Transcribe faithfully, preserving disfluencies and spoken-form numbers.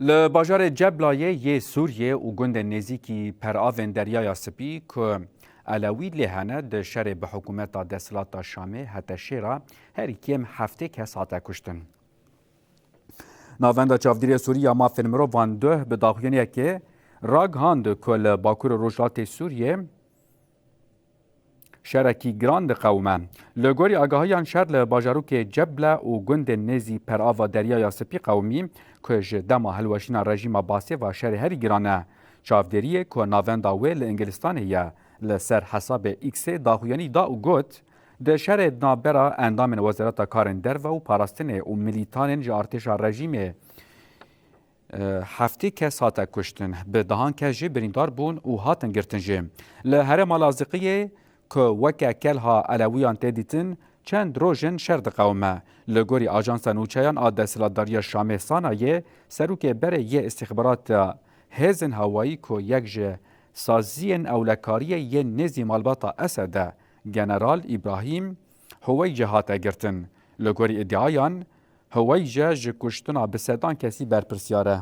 Li bajarê Ceblayê yê Sûriyê û gundên nêzîkî peravên Deryaya Spî ku Elewî lê hene, di şerê bi hikûmeta desthilata Şamê hete şêra herî kêm heftê kes hate kuştin. Navenda Çavdîrê Sûrî ya Mafên Mirovan duh bi daxuyaniyekê ragihand ku li Bakur û Rojhilatê Sûriyê şerekî giran diqewime. Li gorî agahiyan, şer li bajarokê Ceble û gundên nêzî perava Deryaya Spî qewimî ku ji dema hilweşîna rejîma Basê ve şerê herî giran e. Çavdêriyê ku navenda wê li Îngilistanê ye, li ser hesabê X-ê daxuyanî da û got, di şerê di navbera endamên Wezareta Karên Derve û Parastinê û milîtanên ji artêşa rejîmê, e, heftê kes hate kuştin, bi dehan kes jî birîndar bûn û hatin girtin jî. Li herêma Laziqiyê ku weke kelha Elewiyan tê dîtin, çend roj in şer diqewime. Li gorî Ajansa Nûçeyan a Desthilatdariya Şamê, Sanayê, serokê berê yê îstîxbarata hêzên hewayî ku yek ji saziyên ewlekariyê yên nêzî malbata Esed e, General Îbrahîm Huweyce hate girtin. Li gorî îdiayan, Huweyce ji kuştina bi sedan kesî berpirsyar e.